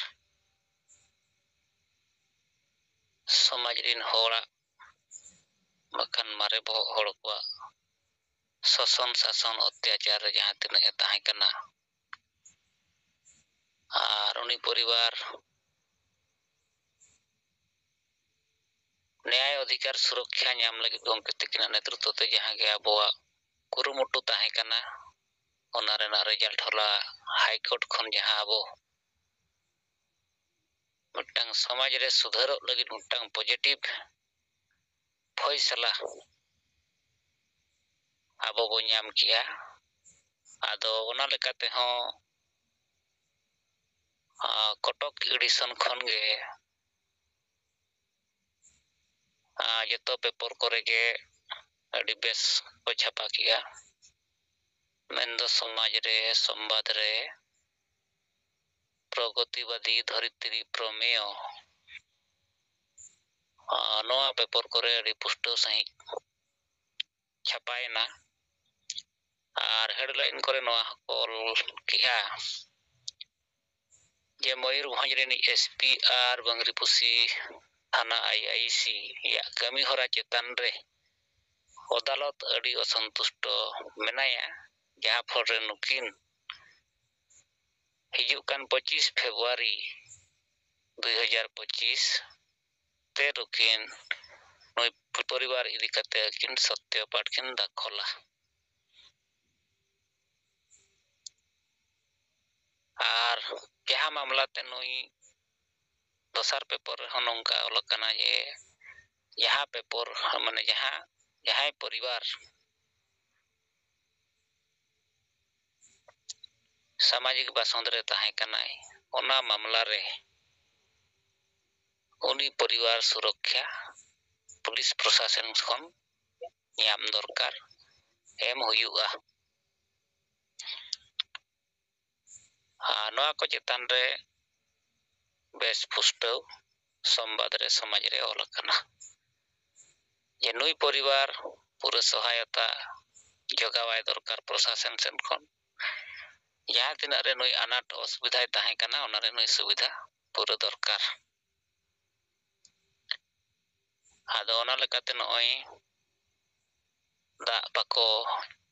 ᱥᱚᱢᱟᱡᱽ ᱨᱤᱱ ᱦᱚᱲᱟᱜ ᱵᱟᱠᱷᱟᱱ ᱢᱟᱨᱮ ᱵᱚᱦᱚᱜ ᱦᱚᱲ ᱠᱚᱣᱟᱜ ᱥᱚᱥᱚᱱ ᱥᱟᱥᱚᱱ ᱚᱛᱛᱟᱪᱟᱨ ᱨᱮ ᱡᱟᱦᱟᱸ ᱛᱤᱱᱟᱹᱜ ᱮ ᱛᱟᱦᱮᱸ ᱠᱟᱱᱟ, ᱟᱨ ᱩᱱᱤ ᱯᱚᱨᱤᱵᱟᱨ ᱱᱮᱭᱟᱭ ᱚᱫᱷᱤᱠᱟᱨ ᱥᱩᱨᱚᱠᱠᱷᱟ ᱧᱟᱢ ᱞᱟᱹᱜᱤᱫ ᱜᱚᱢᱠᱮ ᱛᱤᱠᱤᱱᱟᱜ ᱱᱮᱛᱨᱚᱛᱛᱚ ᱛᱮ ᱡᱟᱦᱟᱸ ᱜᱮ ᱟᱵᱚᱣᱟᱜ ᱠᱩᱨᱩᱢᱩᱴᱩ ᱛᱟᱦᱮᱸ ᱠᱟᱱᱟ, ᱚᱱᱟ ᱨᱮᱱᱟᱜ ᱨᱮᱡᱟᱞᱴ ᱦᱚᱞᱟ ᱦᱟᱭ ᱠᱳᱨᱴ ᱠᱷᱚᱱ ᱡᱟᱦᱟᱸ ᱟᱵᱚ ᱢᱤᱫᱴᱟᱝ ᱥᱚᱢᱟᱡᱽ ᱨᱮ ᱥᱩᱫᱷᱟᱹᱨᱚᱜ ᱞᱟᱹᱜᱤᱫ ᱢᱤᱫᱴᱟᱝ ᱯᱚᱡᱤᱴᱤᱵᱷ ᱯᱷᱚᱭᱥᱟᱞᱟ ᱟᱵᱚ ᱵᱚ ᱧᱟᱢ ᱠᱮᱜᱼᱟ᱾ ᱟᱫᱚ ᱚᱱᱟ ᱞᱮᱠᱟ ᱛᱮᱦᱚᱸ ᱠᱚᱴᱚᱠ ᱮᱰᱤᱥᱚᱱ ᱠᱷᱚᱱ ᱜᱮ ᱡᱚᱛᱚ ᱯᱮᱯᱚᱨ ᱠᱚᱨᱮ ᱜᱮ ᱟᱹᱰᱤ ᱵᱮᱥ ᱠᱚ ᱪᱷᱟᱯᱟ ᱠᱮᱜᱼᱟ᱾ ᱢᱮᱱᱫᱚ ᱥᱚᱢᱟᱡᱽ ᱨᱮ, ᱥᱚᱢᱵᱟᱫ ᱨᱮ, ᱯᱨᱚᱜᱚᱛᱤᱵᱟᱫᱤ, ᱫᱷᱚᱨᱤᱛᱨᱤ, ᱯᱨᱚᱢᱮᱭᱚ, ᱱᱚᱣᱟ ᱯᱮᱯᱚᱨ ᱠᱚᱨᱮ ᱟᱹᱰᱤ ᱯᱩᱥᱴᱟᱹᱣ ᱥᱟᱺᱦᱤᱡ ᱪᱷᱟᱯᱟᱭᱮᱱᱟ᱾ ᱟᱨ ᱦᱮᱰᱞᱟᱭᱤᱱ ᱠᱚᱨᱮ ᱱᱚᱣᱟ ᱦᱚᱸᱠᱚ ᱚᱞ ᱠᱮᱜᱼᱟ ᱡᱮ ᱢᱚᱭᱩᱨᱵᱷᱚᱸᱡᱽ ᱨᱤᱱᱤᱡ ᱮᱥᱯᱤ ᱟᱨ ᱵᱟᱝᱨᱤᱯᱩᱥᱤ ᱛᱷᱟᱱᱟ ᱟᱭᱟᱭᱤᱥᱤ ᱭᱟᱜ ᱠᱟᱹᱢᱤ ᱦᱚᱨᱟ ᱪᱮᱛᱟᱱ ᱨᱮ ᱟᱫᱟᱞᱚᱛ ᱟᱹᱰᱤ ᱚᱥᱚᱱᱛᱩᱥᱴᱚ ᱢᱮᱱᱟᱭᱟ, ᱡᱟᱦᱟᱸ ᱯᱷᱚᱞ ᱨᱮ ᱱᱩᱠᱤᱱ ᱦᱤᱡᱩᱜ ᱠᱟᱱ ᱯᱚᱸᱪᱤᱥ ᱯᱷᱮᱵᱽᱨᱩᱣᱟᱨᱤ ᱫᱩᱭ ᱦᱟᱡᱟᱨ ᱯᱚᱸᱪᱤᱥ ᱛᱮ ᱱᱩᱠᱤᱱ ᱱᱩᱭ ᱯᱚᱨᱤᱵᱟᱨ ᱤᱫᱤ ᱠᱟᱛᱮ ᱟᱹᱠᱤᱱ ᱥᱚᱛᱭᱚ ᱯᱟᱴ ᱠᱤᱱ ᱫᱟᱠᱷᱚᱞᱟ᱾ ᱟᱨ ᱡᱟᱦᱟᱸ ᱢᱟᱢᱞᱟ ᱛᱮ ᱱᱩᱭ ᱫᱚᱥᱟᱨ ᱯᱮᱯᱚᱨ ᱨᱮᱦᱚᱸ ᱱᱚᱝᱠᱟ ᱚᱞ ᱟᱠᱟᱱᱟ ᱡᱮ ᱡᱟᱦᱟᱸ ᱯᱮᱯᱚᱨ ᱢᱟᱱᱮ ᱡᱟᱦᱟᱸ ᱡᱟᱦᱟᱸᱭ ᱯᱚᱨᱤᱵᱟᱨ ᱥᱟᱢᱟᱡᱤᱠ ᱵᱟᱥᱚᱸᱫ ᱨᱮ ᱛᱟᱦᱮᱸ ᱠᱟᱱᱟᱭ, ᱚᱱᱟ ᱢᱟᱢᱞᱟ ᱨᱮ ᱩᱱᱤ ᱯᱚᱨᱤᱵᱟᱨ ᱥᱩᱨᱚᱠᱠᱷᱟ ᱯᱩᱞᱤᱥ ᱯᱨᱚᱥᱟᱥᱚᱱ ᱠᱷᱚᱱ ᱧᱟᱢ ᱫᱚᱨᱠᱟᱨ, ᱮᱢ ᱦᱩᱭᱩᱜᱼᱟ᱾ ᱟᱨ ᱱᱚᱣᱟ ᱠᱚ ᱪᱮᱛᱟᱱ ᱨᱮ ᱵᱮᱥ ᱯᱩᱥᱴᱟᱹᱣ ᱥᱚᱢᱵᱟᱫ ᱨᱮ, ᱥᱚᱢᱟᱡᱽ ᱨᱮ ᱚᱞ ᱟᱠᱟᱱᱟ ᱡᱮ ᱱᱩᱭ ᱯᱚᱨᱤᱵᱟᱨ ᱯᱩᱨᱟᱹ ᱥᱚᱦᱟᱭᱚᱛᱟ ᱡᱚᱜᱟᱣᱟᱭ ᱫᱚᱨᱠᱟᱨ ᱯᱨᱚᱥᱟᱥᱚᱱ ᱥᱮᱱ ᱠᱷᱚᱱ᱾ ᱡᱟᱦᱟᱸ ᱛᱤᱱᱟᱹᱜ ᱨᱮ ᱱᱩᱭ ᱟᱱᱟᱴ ᱚᱥᱩᱵᱤᱫᱷᱟᱭ ᱛᱟᱦᱮᱸ ᱠᱟᱱᱟ, ᱚᱱᱟ ᱨᱮ ᱱᱩᱭ ᱥᱩᱵᱤᱫᱷᱟ ᱯᱩᱨᱟᱹ ᱫᱚᱨᱠᱟᱨ᱾ ᱟᱫᱚ ᱚᱱᱟ ᱞᱮᱠᱟᱛᱮ ᱱᱚᱜᱼᱚᱭ ᱫᱟᱜ ᱵᱟᱠᱚ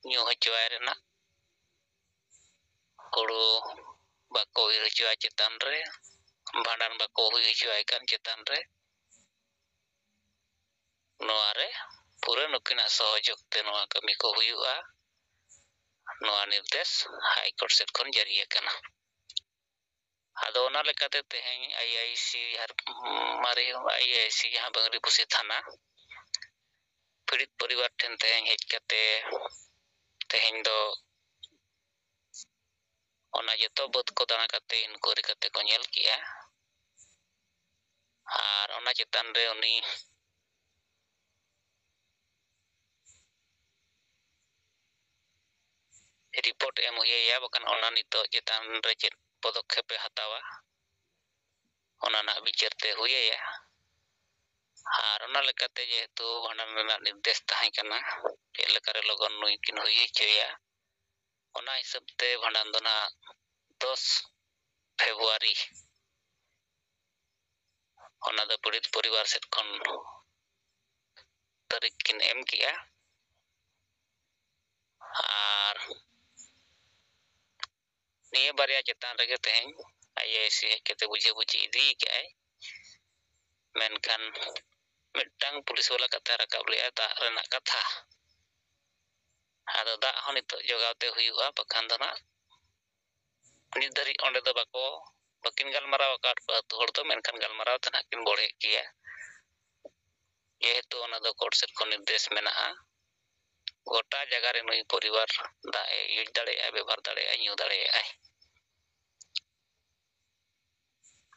ᱧᱩ ᱦᱚᱪᱚᱣᱟᱭ ᱨᱮᱱᱟᱜ, ᱦᱩᱲᱩ ᱵᱟᱠᱚ ᱤᱨ ᱦᱚᱪᱚᱣᱟᱭ ᱪᱮᱛᱟᱱ ᱨᱮ, ᱵᱷᱟᱸᱰᱟᱱ ᱵᱟᱠᱚ ᱦᱩᱭ ᱦᱚᱪᱚᱣᱟᱭ ᱠᱟᱱ ᱪᱮᱛᱟᱱ ᱨᱮ, ᱱᱚᱣᱟ ᱨᱮ ᱯᱩᱨᱟᱹ ᱱᱩᱠᱤᱱᱟᱜ ᱥᱚᱦᱚᱡᱳᱜᱽ ᱛᱮ ᱱᱚᱣᱟ ᱠᱟᱹᱢᱤ ᱠᱚ ᱦᱩᱭᱩᱜᱼᱟ᱾ ᱱᱚᱣᱟ ᱱᱤᱨᱫᱮᱥ ᱦᱟᱭ ᱠᱳᱨᱴ ᱥᱮᱫ ᱠᱷᱚᱱ ᱡᱟᱹᱨᱤ ᱟᱠᱟᱱᱟ᱾ ᱟᱫᱚ ᱚᱱᱟ ᱞᱮᱠᱟᱛᱮ ᱛᱮᱦᱮᱧ ᱟᱭ ᱟᱭ ᱥᱤ ᱟᱨ ᱢᱟᱨᱮ ᱟᱭ ᱟᱭ ᱥᱤ ᱡᱟᱦᱟᱸ ᱵᱟᱝᱨᱤᱯᱚᱥᱤ ᱛᱷᱟᱱᱟ ᱯᱤᱲᱤᱛ ᱯᱚᱨᱤᱵᱟᱨ ᱴᱷᱮᱱ ᱛᱮᱦᱮᱧ ᱦᱮᱡ ᱠᱟᱛᱮ ᱛᱮᱦᱮᱧ ᱫᱚ ᱚᱱᱟ ᱡᱚᱛᱚ ᱵᱟᱹᱫᱽ ᱠᱚ ᱫᱟᱬᱟ ᱠᱟᱛᱮ ᱤᱱᱠᱩᱭᱟᱨᱤ ᱠᱟᱛᱮ ᱠᱚ ᱧᱮᱞ ᱠᱮᱜᱼᱟ᱾ ᱟᱨ ᱚᱱᱟ ᱪᱮᱛᱟᱱ ᱨᱮ ᱩᱱᱤ ᱨᱤᱯᱳᱨᱴ ᱮᱢ ᱦᱩᱭ ᱟᱭᱟ, ᱵᱟᱠᱷᱟᱱ ᱚᱱᱟ ᱱᱤᱛᱚᱜ ᱪᱮᱛᱟᱱ ᱨᱮ ᱪᱮᱫ ᱯᱚᱫᱚᱠᱷᱮᱯ ᱮ ᱦᱟᱛᱟᱣᱟ, ᱚᱱᱟ ᱨᱮᱱᱟᱜ ᱵᱤᱪᱟᱹᱨ ᱛᱮ ᱦᱩᱭ ᱟᱭᱟ᱾ ᱟᱨ ᱚᱱᱟ ᱞᱮᱠᱟᱛᱮ ᱡᱮᱦᱮᱛᱩ ᱵᱷᱟᱸᱰᱟᱱ ᱨᱮᱱᱟᱜ ᱱᱤᱨᱫᱮᱥ ᱛᱟᱦᱮᱸ ᱠᱟᱱᱟ, ᱪᱮᱫ ᱞᱮᱠᱟᱨᱮ ᱞᱚᱜᱚᱱ ᱱᱩᱭ ᱠᱤᱱ ᱦᱩᱭ ᱦᱚᱪᱚᱭᱟ, ᱚᱱᱟ ᱦᱤᱥᱟᱹᱵ ᱛᱮ ᱵᱷᱟᱸᱰᱟᱱ ᱫᱚ ᱱᱟᱦᱟᱜ ᱫᱚᱥ ᱯᱷᱮᱵᱽᱨᱩᱣᱟᱨᱤ ᱚᱱᱟ ᱫᱚ ᱯᱤᱲᱤᱛ ᱯᱚᱨᱤᱵᱟᱨ ᱥᱮᱫ ᱠᱷᱚᱱ ᱛᱟᱹᱨᱤᱠᱷ ᱠᱤᱱ ᱮᱢ ᱠᱮᱜᱼᱟ᱾ ᱟᱨ ᱱᱤᱭᱟᱹ ᱵᱟᱨᱭᱟ ᱪᱮᱛᱟᱱ ᱨᱮᱜᱮ ᱛᱮᱦᱮᱧ ᱟᱭ ᱟᱭ ᱥᱤ ᱦᱮᱡ ᱠᱟᱛᱮ ᱵᱩᱡᱷᱟᱹ ᱵᱩᱡᱷᱤ ᱤᱫᱤ ᱠᱮᱜᱼᱟᱭ᱾ ᱢᱮᱱᱠᱷᱟᱱ ᱢᱤᱫᱴᱟᱝ ᱯᱩᱞᱤᱥ ᱵᱟᱞᱟ ᱠᱟᱛᱷᱟ ᱨᱟᱠᱟᱵ ᱞᱮᱜᱼᱟ ᱫᱟᱜ ᱨᱮᱱᱟᱜ ᱠᱟᱛᱷᱟ᱾ ᱟᱫᱚ ᱫᱟᱜ ᱦᱚᱸ ᱱᱤᱛᱚᱜ ᱡᱚᱜᱟᱣ ᱛᱮ ᱦᱩᱭᱩᱜᱼᱟ, ᱵᱟᱠᱷᱟᱱ ᱫᱚ ᱱᱟᱜ ᱱᱤᱛ ᱫᱷᱟᱹᱨᱤᱡ ᱚᱸᱰᱮ ᱫᱚ ᱵᱟᱠᱚ, ᱵᱟᱹᱠᱤᱱ ᱜᱟᱞᱢᱟᱨᱟᱣ ᱟᱠᱟᱫ ᱠᱚᱣᱟ ᱟᱹᱛᱩ ᱦᱚᱲ ᱫᱚ, ᱢᱮᱱᱠᱷᱟᱱ ᱜᱟᱞᱢᱟᱨᱟᱣ ᱛᱮ ᱱᱟᱜ ᱠᱤᱱ ᱵᱚᱲᱦᱮᱜ ᱜᱮᱭᱟ᱾ ᱡᱮᱦᱮᱛᱩ ᱚᱱᱟ ᱫᱚ ᱠᱳᱨᱴ ᱥᱮᱫ ᱠᱷᱚᱱ ᱱᱤᱨᱫᱮᱥ ᱢᱮᱱᱟᱜᱼᱟ, ᱜᱚᱴᱟ ᱡᱟᱭᱜᱟ ᱨᱮ ᱱᱩᱭ ᱯᱚᱨᱤᱵᱟᱨ ᱫᱟᱜ ᱮ ᱤᱭᱩᱡᱽ ᱫᱟᱲᱮᱭᱟᱜᱼᱟ, ᱵᱮᱵᱚᱦᱟᱨ ᱫᱟᱲᱮᱭᱟᱜᱼᱟ, ᱧᱩ ᱫᱟᱲᱮᱭᱟᱜᱼᱟᱭ᱾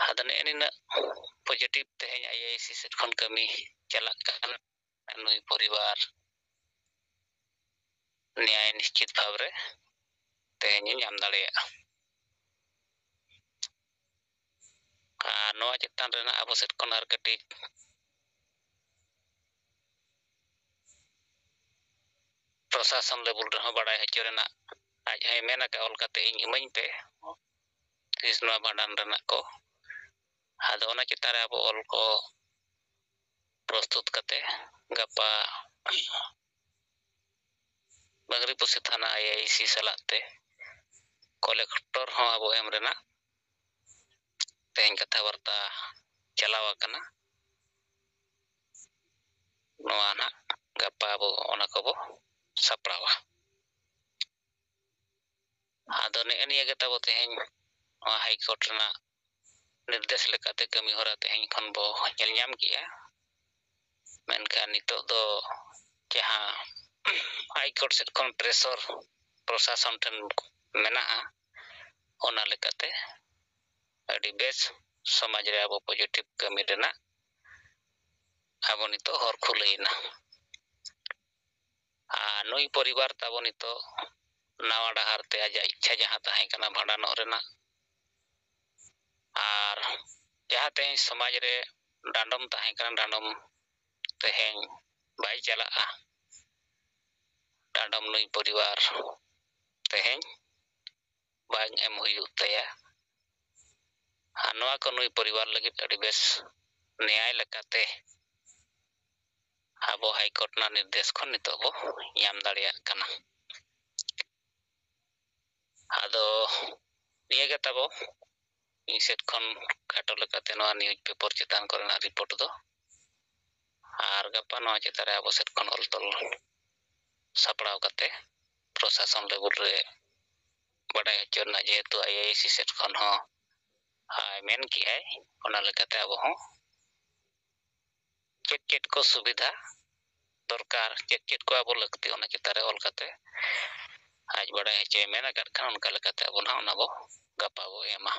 ᱟᱫᱚ ᱱᱮᱜᱼᱮ ᱱᱤᱱᱟᱹᱜ ᱯᱚᱡᱤᱴᱤᱵᱷ ᱛᱮᱦᱮᱧ ᱟᱭ ᱟᱭ ᱥᱤ ᱥᱮᱫ ᱠᱷᱚᱱ ᱠᱟᱹᱢᱤ ᱪᱟᱞᱟᱜ ᱠᱟᱱᱟ᱾ ᱱᱩᱭ ᱯᱚᱨᱤᱵᱟᱨ ᱱᱮᱭᱟᱭ ᱱᱤᱥᱪᱤᱛ ᱵᱷᱟᱵᱽ ᱨᱮ ᱛᱮᱦᱮᱧ ᱮ ᱧᱟᱢ ᱫᱟᱲᱮᱭᱟᱜᱼᱟ᱾ ᱟᱨ ᱱᱚᱣᱟ ᱪᱮᱛᱟᱱ ᱨᱮᱱᱟᱜ ᱟᱵᱚ ᱥᱮᱫ ᱠᱷᱚᱱ ᱟᱨ ᱠᱟᱹᱴᱤᱡ ᱯᱨᱚᱥᱟᱥᱚᱱ ᱞᱮᱵᱮᱞ ᱨᱮᱦᱚᱸ ᱵᱟᱲᱟᱭ ᱦᱚᱪᱚ ᱨᱮᱱᱟᱜ ᱟᱡ ᱦᱚᱸᱭ ᱢᱮᱱ ᱟᱠᱟᱫ, "ᱚᱞ ᱠᱟᱛᱮ ᱤᱧ ᱮᱢᱟᱹᱧ ᱯᱮ ᱛᱤᱥ ᱱᱚᱣᱟ ᱵᱷᱟᱸᱰᱟᱱ ᱨᱮᱱᱟᱜ ᱠᱚ᱾" ᱟᱫᱚ ᱚᱱᱟ ᱪᱮᱛᱟᱱ ᱨᱮ ᱟᱵᱚ ᱚᱞ ᱠᱚ ᱯᱨᱚᱥᱛᱩᱛ ᱠᱟᱛᱮ ᱜᱟᱯᱟ ᱵᱟᱝᱨᱤᱯᱚᱥᱤ ᱛᱷᱟᱱᱟ ᱟᱭ ᱟᱭ ᱥᱤ ᱥᱟᱞᱟᱜ ᱛᱮ ᱠᱚᱞᱮᱠᱴᱚᱨ ᱦᱚᱸ ᱟᱵᱚ ᱮᱢ ᱨᱮᱱᱟᱜ ᱛᱮᱦᱮᱧ ᱠᱟᱛᱷᱟ ᱵᱟᱨᱛᱟ ᱪᱟᱞᱟᱣ ᱟᱠᱟᱱᱟ᱾ ᱱᱚᱣᱟ ᱱᱟᱜ ᱜᱟᱯᱟ ᱟᱵᱚ ᱚᱱᱟ ᱠᱚᱵᱚ ᱥᱟᱯᱲᱟᱣᱟ᱾ ᱟᱫᱚ ᱱᱮᱜᱼᱮ ᱱᱤᱭᱟᱹ ᱜᱮ ᱛᱟᱵᱚ ᱛᱮᱦᱮᱧ ᱱᱚᱣᱟ ᱦᱟᱭ ᱠᱳᱨᱴ ᱨᱮᱱᱟᱜ ᱱᱤᱨᱫᱮᱥ ᱞᱮᱠᱟᱛᱮ ᱠᱟᱹᱢᱤ ᱦᱚᱨᱟ ᱛᱮᱦᱮᱧ ᱠᱷᱚᱱ ᱵᱚ ᱧᱮᱞ ᱧᱟᱢ ᱠᱮᱜᱼᱟ᱾ ᱢᱮᱱᱠᱷᱟᱱ ᱱᱤᱛᱚᱜ ᱫᱚ ᱡᱟᱦᱟᱸ ᱦᱟᱭ ᱠᱳᱨᱴ ᱥᱮᱫ ᱠᱷᱚᱱ ᱯᱨᱮᱥᱚᱨ ᱯᱨᱚᱥᱟᱥᱚᱱ ᱴᱷᱮᱱ ᱢᱮᱱᱟᱜᱼᱟ, ᱚᱱᱟ ᱞᱮᱠᱟᱛᱮ ᱟᱹᱰᱤ ᱵᱮᱥ ᱥᱚᱢᱟᱡᱽ ᱨᱮ ᱟᱵᱚ ᱯᱚᱡᱤᱴᱤᱵᱷ ᱠᱟᱹᱢᱤ ᱨᱮᱱᱟᱜ ᱟᱵᱚ ᱱᱤᱛᱚᱜ ᱦᱚᱨ ᱠᱷᱩᱞᱟᱹᱭᱮᱱᱟ᱾ ᱟᱨ ᱱᱩᱭ ᱯᱚᱨᱤᱵᱟᱨ ᱛᱟᱵᱚ ᱱᱤᱛᱚᱜ ᱱᱟᱣᱟ ᱰᱟᱦᱟᱨ ᱛᱮ ᱟᱡᱟᱜ ᱤᱪᱪᱷᱟ ᱡᱟᱦᱟᱸ ᱛᱟᱦᱮᱸ ᱠᱟᱱᱟ ᱵᱷᱟᱸᱰᱟᱱᱚᱜ ᱨᱮᱱᱟᱜ, ᱟᱨ ᱡᱟᱦᱟᱸ ᱛᱮᱦᱮᱧ ᱥᱚᱢᱟᱡᱽ ᱨᱮ ᱰᱟᱸᱰᱚᱢ ᱛᱟᱦᱮᱸ ᱠᱟᱱᱟ, ᱰᱟᱸᱰᱚᱢ ᱛᱮᱦᱮᱧ ᱵᱟᱭ ᱪᱟᱞᱟᱜᱼᱟ᱾ ᱰᱟᱸᱰᱚᱢ ᱱᱩᱭ ᱯᱚᱨᱤᱵᱟᱨ ᱛᱮᱦᱮᱧ ᱵᱟᱝ ᱮᱢ ᱦᱩᱭᱩᱜ ᱛᱟᱭᱟ᱾ ᱟᱨ ᱱᱚᱣᱟ ᱠᱚ ᱱᱩᱭ ᱯᱚᱨᱤᱵᱟᱨ ᱞᱟᱹᱜᱤᱫ ᱟᱹᱰᱤ ᱵᱮᱥ ᱱᱮᱭᱟᱭ ᱞᱮᱠᱟᱛᱮ ᱟᱵᱚ ᱦᱟᱭ ᱠᱳᱨᱴ ᱨᱮᱱᱟᱜ ᱱᱤᱨᱫᱮᱥ ᱠᱷᱚᱱ ᱱᱤᱛᱚᱜ ᱵᱚ ᱧᱟᱢ ᱫᱟᱲᱮᱭᱟᱜ ᱠᱟᱱᱟ᱾ ᱟᱫᱚ ᱱᱤᱭᱟᱹ ᱜᱮ ᱛᱟᱵᱚ ᱤᱧ ᱥᱮᱫ ᱠᱷᱚᱱ ᱠᱷᱟᱴᱚ ᱞᱮᱠᱟᱛᱮ ᱱᱚᱣᱟ ᱱᱤᱭᱩᱡᱽ ᱯᱮᱯᱟᱨ ᱪᱮᱛᱟᱱ ᱠᱚᱨᱮᱱᱟᱜ ᱨᱤᱯᱳᱨᱴ ᱫᱚ᱾ ᱟᱨ ᱜᱟᱯᱟ ᱱᱚᱣᱟ ᱪᱮᱛᱟᱱ ᱨᱮ ᱟᱵᱚ ᱥᱮᱫ ᱠᱷᱚᱱ ᱚᱞ ᱛᱚᱞ ᱥᱟᱯᱲᱟᱣ ᱠᱟᱛᱮ ᱯᱨᱚᱥᱟᱥᱚᱱ ᱞᱮᱵᱮᱞ ᱨᱮ ᱵᱟᱰᱟᱭ ᱦᱚᱪᱚ ᱨᱮᱱᱟᱜ, ᱡᱮᱦᱮᱛᱩ ᱟᱭ ᱟᱭ ᱥᱤ ᱥᱮᱫ ᱠᱷᱚᱱ ᱦᱚᱸ ᱟᱭ ᱢᱮᱱ ᱠᱮᱜᱼᱟᱭ, ᱚᱱᱟ ᱞᱮᱠᱟᱛᱮ ᱟᱵᱚ ᱦᱚᱸ ᱪᱮᱫ ᱪᱮᱫ ᱠᱚ ᱥᱩᱵᱤᱫᱷᱟ ᱫᱚᱨᱠᱟᱨ, ᱪᱮᱫ ᱪᱮᱫ ᱠᱚ ᱟᱵᱚ ᱞᱟᱹᱠᱛᱤ, ᱚᱱᱟ ᱪᱮᱛᱟᱱ ᱨᱮ ᱚᱞ ᱠᱟᱛᱮ ᱟᱡ ᱵᱟᱰᱟᱭ ᱦᱚᱪᱚᱭ ᱢᱮᱱ ᱟᱠᱟᱫ ᱠᱷᱟᱱ, ᱚᱱᱠᱟ ᱞᱮᱠᱟᱛᱮ ᱟᱵᱚ ᱱᱟᱦᱟᱜ ᱚᱱᱟ ᱵᱚ ᱜᱟᱯᱟ ᱵᱚ ᱮᱢᱟ᱾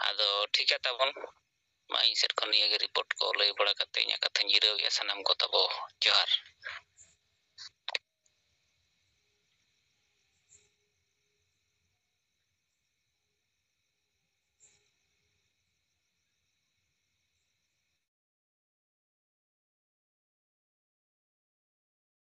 ᱟᱫᱚ ᱴᱷᱤᱠ ᱜᱮᱭᱟ ᱛᱟᱵᱚᱱ, ᱢᱟ ᱤᱧ ᱥᱮᱫ ᱠᱷᱚᱱ ᱱᱤᱭᱟᱹ ᱜᱮ ᱨᱤᱯᱳᱨᱴ ᱠᱚ ᱞᱟᱹᱭ ᱵᱟᱲᱟ ᱠᱟᱛᱮ ᱤᱧᱟᱹᱜ ᱠᱟᱛᱷᱟᱧ ᱡᱤᱨᱟᱹᱣᱮᱜᱼᱟ᱾ ᱥᱟᱱᱟᱢ ᱠᱚ ᱛᱟᱵᱚ ᱡᱚᱦᱟᱨ᱾